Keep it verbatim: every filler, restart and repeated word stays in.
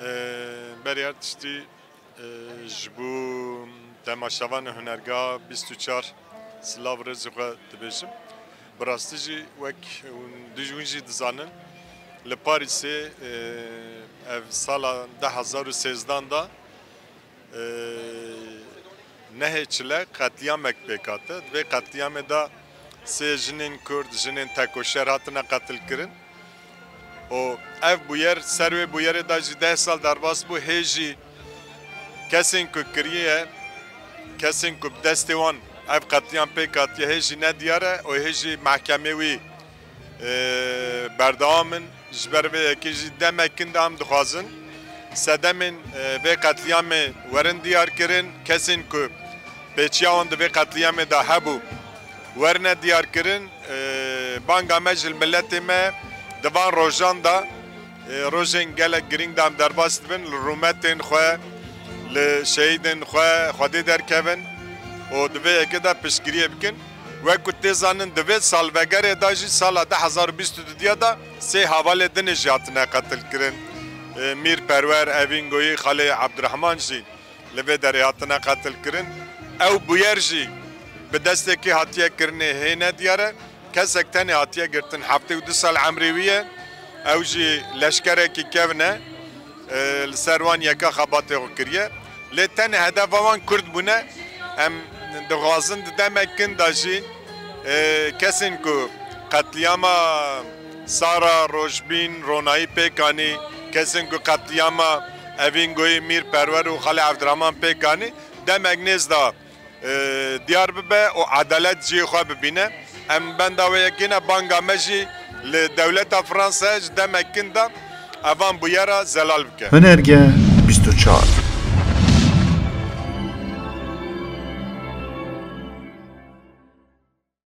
Ee, Berê her tiştî, e, ji bo temaşevanê hunergeha bîst û çar silav rêzê xwe dibêjim. Bi rastî jî wek hûn, hûn jî dizanin, li Parîsê, e, ev sala du hezar û sêzdan de, e, nehê çile qetlîyamek pêk hate. Di vê qetlîyamê de sê jinên Kurd, jinên tekoşer hatine qetilkirin. Û ev bûyer, ser wê bûyerê de jî deh sal derbas bû, hê jî kesên ku kiriye, kesên ku bi destê wan ev qetlîyam pêk hatiye, hê jî nediyar e û hê jî mehkemê wî, e, berdewam in. Ji ber vê yekê jî demek kin de em dixwazin sedemên, e, vê qetlîyamê werin diyar kirin, kesên ku pêçiya wan di vê qetlîyamê de hebû, werine diyar kirin. E, banga me ji miletê me di van rojan de, e, rojên gelek girîng de em derbas dibin, li rûmetên xwe, li şehîdên xwe Xwedê derkevin û di vê yekê de piştgiriyê bikin. Wek ku tê zanin, di vê salvegerê de jî sala du hezar û bîst û du de sê hevalê din jî hatine qetilkirin. E, Mîr Perwer, Evîn Goyî, Xalê Ebdurehman jî li vê derê hatine qetilkirin. Ew bûyer jî bi destê kê hatiye kirinê hê nediyar e. Kesek tenê hatiye girtin, heftê û du sal emrê wî ye. Ew jî leşkerekî kevn e, e, li ser wan yeka xebatê xwe kiriye. Lê tenê hedefa wan Kurd bûne. Em dixwazin di demek kin de jî, e, kesên ku qetlîyama Sara, Rojbîn, Ronahî pêk anî, kesên ku qetlîyama Evîn Goyî, Mîr Perwer û Xalê Evdiraman pêk anî, demek nêz de, e, diyar bibe û edalet cihê xwe bibîne. Em benda wê yekê ne, banga me jî li dewleta Fransa ji demek kin de evan bûyera zelal bike. Hunerge bîst û çar.